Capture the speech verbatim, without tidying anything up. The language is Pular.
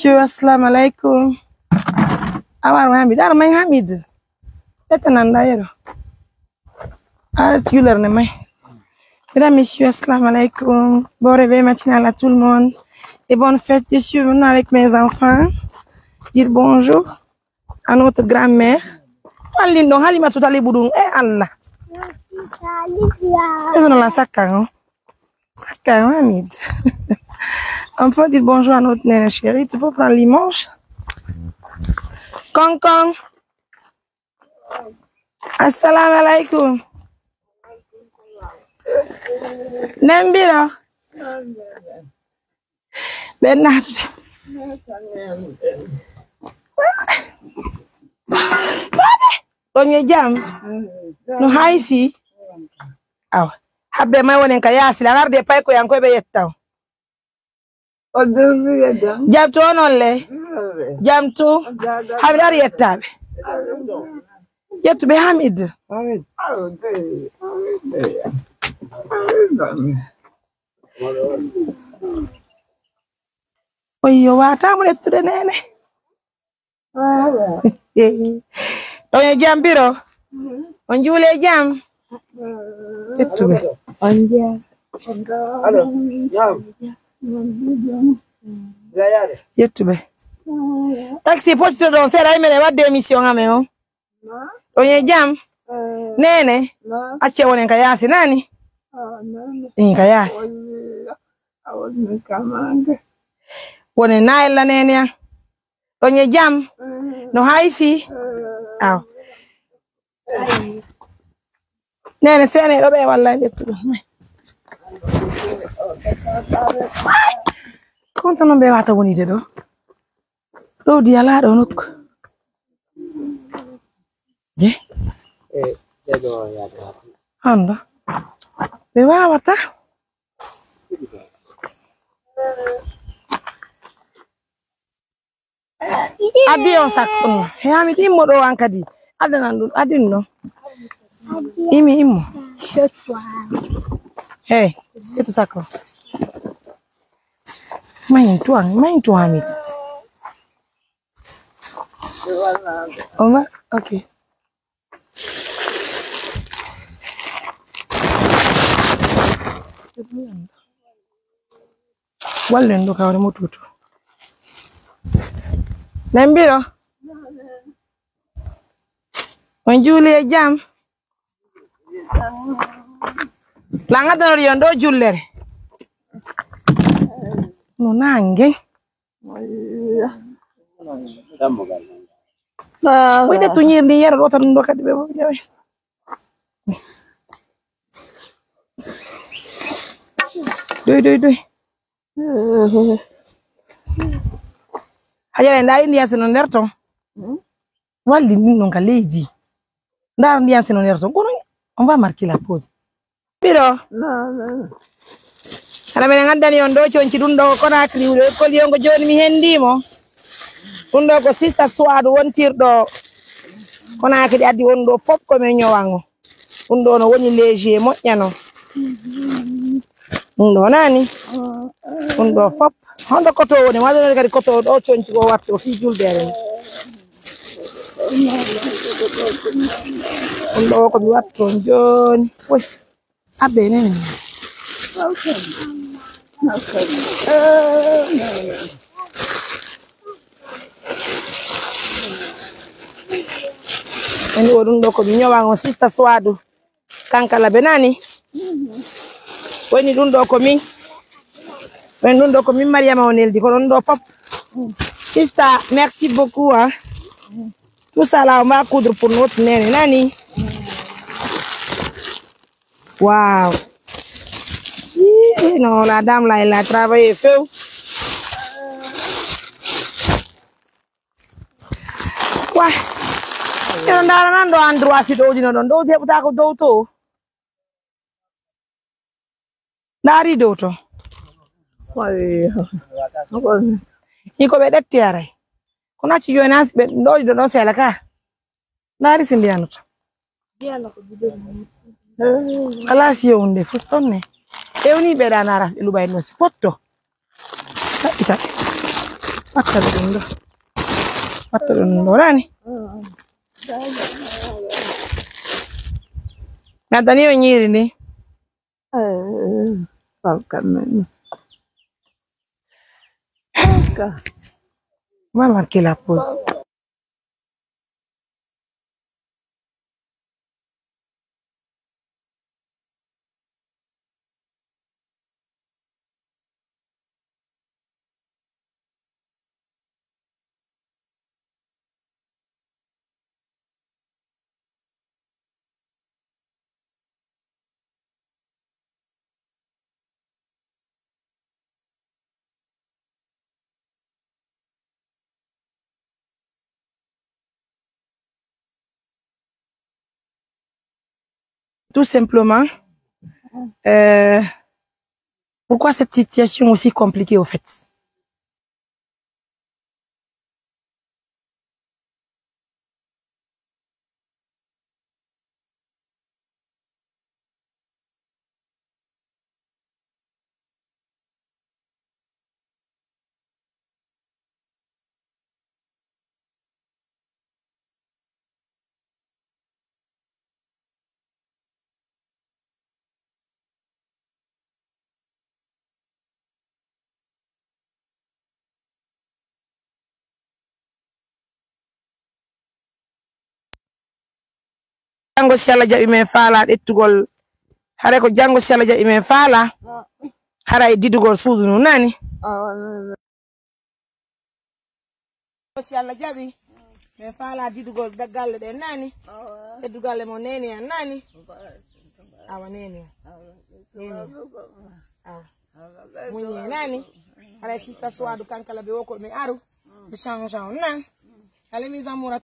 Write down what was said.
Messieurs, assalamu alaikum. Awar Hamid, ar may Hamid. Tete nan da yero. Ar tular ne may. Mesdames, messieurs, assalamu alaikum. Bon réveil matinal à tout le monde. Et bonne fête. Je suis venue avec mes enfants dire bonjour à notre grand-mère. An lin ɗon Halimatu Talibu ɗum. Eh Allah. Ɓe sono la sakka on. Sakka on, Hamid. On peut dire bonjour à notre nene chérie. Tu peux prendre l'image. Kong kong. Assalamu alaikum. Nembiro. Ɓen naatude. Faaɓe. Ɗon e jam. No hay fii. Awa. Habbe may wonen ka yaasi la, ngarde pay ko yan koy ɓe yetta on. O dogguya jam. Jam to onon le. Jam to. Hamid, ari yettaaɓe. Yettuɓe Hamid. Amin. Oyyo, wata mo yettude nene. Ɗon e jam biro. On juule e jam. Yettuɓe. On jam. Yettuɓe. Taxi potito ɗon seeɗa, ay meɗen wadde émission amen on. Ɗon e jam. Nene. Acce wonen ka yaasi nani. In ka yaasi. Wone naayella nene an. Ɗon e jam. No hay fii. Aw. Nene sene ɗo ɓe walla e ɓettuɗo. Konta non ɓe wata wonide ɗo. Ɗo di ala ɗo nokku. Je. Hando. Ɓe wawata. Addi on sakko ɗum. He hami ɗimmo ɗo an kadi. Addanan ɗum. Addin ɗo. Imi immo. Hey, itu sakko. Mahin tuan, mahin tuan it. Oma, okay. Wallen ɗo kawre mo tutu. Nembiro. On juuli e jam. Langa dono yon ɗo jullere. No nange. Wayde tuñir ndi yara ɗo tan ɗo kadi ɓe fof ñawe. Doy, doy, doy. Hajara nda indi yasi no nder ton. Waldi ndin non ka leydi. Ndar ndiyan sino nder ton. Kono on va marquer la pause. Piro. Ala menen andani on ɗo conci ɗum ɗo Conakry wuro e koli on ko jooni mi hendii mo. Ɗum ɗo ko sista Suwaadu wontirɗo Conakry addi on ɗo fof ko men ñowango. Ɗum ɗo no woni léger moƴƴano. Ɗum ɗo nani. Ɗum ɗo fof. Hondo koto woni? Waɗude kadi koto ɗo conci ko watto fii juldeere ni. Ɗum ɗo ko mi watto jooni. Woy. Abbe nene. Ani o ɗum ɗo ko mi ñowan on sista Suwaadu. Kankala be nani. Woni ɗum ɗo ko min. Woni ɗum ɗo ko min Mariama o neldi ko ɗon ɗo fop. Sista, merci beaucoup, hein. Tout ça là, on va coudre pour notre nene nani. Wow. Ih, non, la dame là, elle a travaillé feu. Wa. Ino ndaara nan ɗo endroit si ɗowdino ɗon. Ɗowdi heɓata ko dow to. Ndaari dow to. Wayi. Ni ko ɓe ɗetti aray. Kono acci jooni an si ɓe ɗowdi ɗo ɗon seela ka. Ndaari si ndiyanoto. Kala si yo hunde fus ton ne. Ewni ɓe ɗa naara ɓe luɓay no si potto. Taɓɓita. Watta ɗum ɗo. Watta ɗum ɗo, nani? Ngaddani yo ñiiri ndi. Eh, falkan men. Ka. Mal marqué la pause. Tout simplement, euh, pourquoi cette situation aussi compliquée au fait? Janngo, si Alla jaɓi, men faalaa ƴettugol. Haray ko janngo, si Alla jaɓi, men faalaa. Haray didugol suudu ndun, nani? Si Alla jaɓi, men faalaa didugol da-, galle ɗen, nani? Ƴettu galle mo neene an, nani? Awa, neene an. Neene an. Awa. Muññee, nani? Haray sista Suwaadu kankala ɓe woko ɓe aru. Ɓe change on, nani? Allez, mes amours, à